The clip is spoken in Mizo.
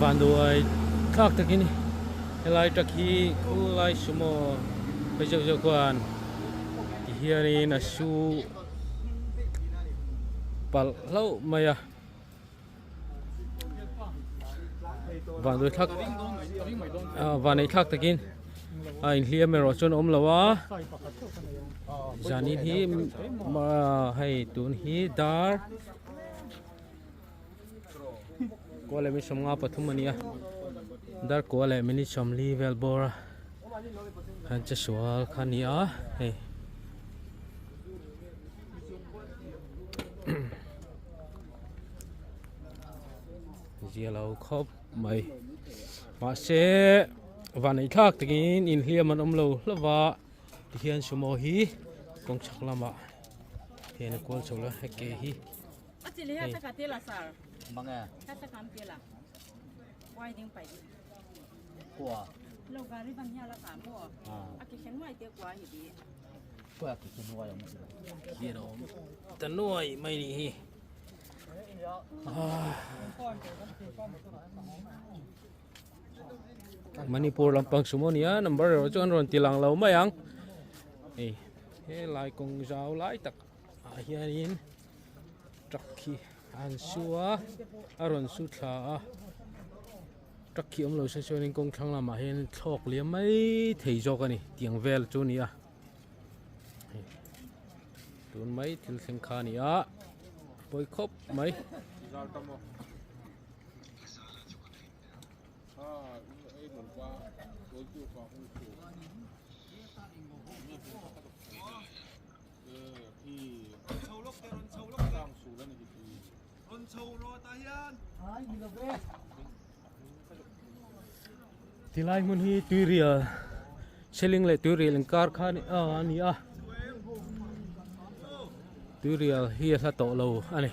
Vanduai thlak takin helai truck hi khulai sumo phei zeuh zeuh khuan tihianin a su palh hlauh mai a. Vanduai thlak ah vanei thlak takin a inhliam erawh chuan a awm lo a zanin hi hei tun hi dar kua leh minute 53 a ni a dar kua leh minute 40 vel bawr a han che sual kha a ni a hei. Zia lo khawp mai mahse vanei thlak takin inhliam an awm lo hlauh a tihian sumo hi kawng chhak lamah hian a kual chho la he ke hi hei. Hian a awm ta nuai mai nih hi Manipur lampang sumo nia number erawh chu an rawn ti lang lo mai ang hei helai kawng zau lai tak ah hianin truck hi an su a a rawn su thla a. Truck khi awm lo se chuanin kawng thlang lamah hian thlawk liam mai thei zawk a ni tiang vel chu a ni a hei tun mai thil thleng kha a ni a pawi khawp mai. Tilai hmun hi tuirial seling leh tuirial inkar kha a ni a tuirial hi a hla tawh lo a ni.